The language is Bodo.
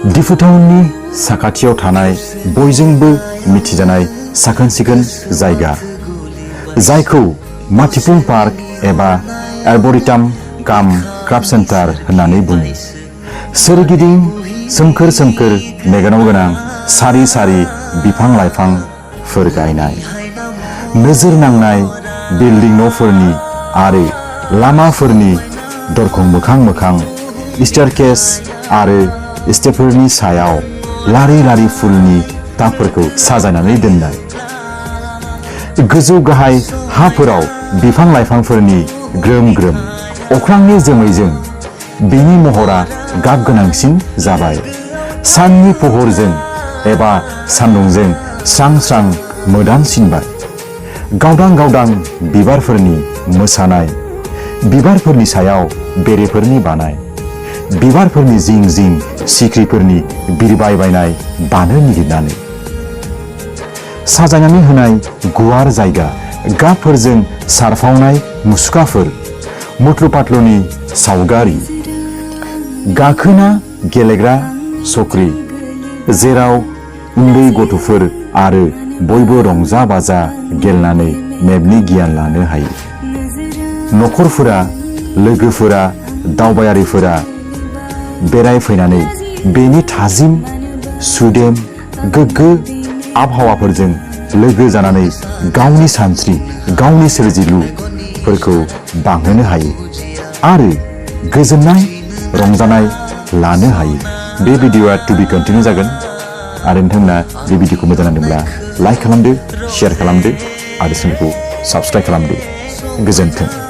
दिफु टाउननि साखाथियाव थानाय बयजोंबो मिथिजानाय साखोन-सिखोन जायगा जायखौ माथिपुं पार्क एबा आर्बोरेटाम काम क्राफ्ट सेन्टार होननानै बुङो। सोरगिदिं सोमखोर सोमखोर मेगनाव गोनां सारि सारि बिफां लाइफांफोर गायनाय, नोजोर नांनाय बिल्डिं न'फोरनि आरो लामाफोरनि दरखं मोखां मोखां स्टेयारकेस आरो स्टेपफोरनि सायाव लारि लारि फुलनि टाबफोरखौ साजायनानै दोननाय, गोजौ गाहाय हाफोराव बिफां लाइफांफोरनि ग्रोम ग्रोम, अख्रांनि जोमैजों बेनि महरा गाब गोनांसिन जाबाय। साननि पहरजों एबा सान्दुंजों स्रां स्रां मोदानसिनबाय। गावदां गावदां बिबारफोरनि मोसानाय, बिबारफोरनि सायाव बेरेफोरनि बानाय, बिबारफोरनि जिं जिं सिख्रिफोरनि बिरबायबायनाय बानो निगिरनानै, साजायनानै होनाय गुवार जायगा, गाबफोरजों सारफावनाय मुसुखाफोर, मुथ्रु पाथ्ल'नि सावगारि, गाखोना गेलेग्रा सख्रि जेराव उन्दै गथ'फोर आरो बयबो रंजा बाजा गेलेनानै मेपनि गियान लानो हायो। नखरफोरा, लोगोफोरा, दावबायारिफोरा बेरायफैनानै बेनि थाजिम, सुदेम, गोग्गो आबहावाफोरजों लोगो जानानै गावनि सानस्रि, गावनि सोरजिलुफोरखौ बांहोनो हायो आरो गोजोननाय, रंजानाय लानो हायो। बे भिडिअ'आ टु बि कन्टिनिउ जागोन आरो नोंथांमोना बे भिडिअ'खौ मोजां नांदोंब्ला लाइक खालामदो, शेयार खालामदो आरो चेनेलखौ साबस्क्राइब खालामदो। गोजोन्थों।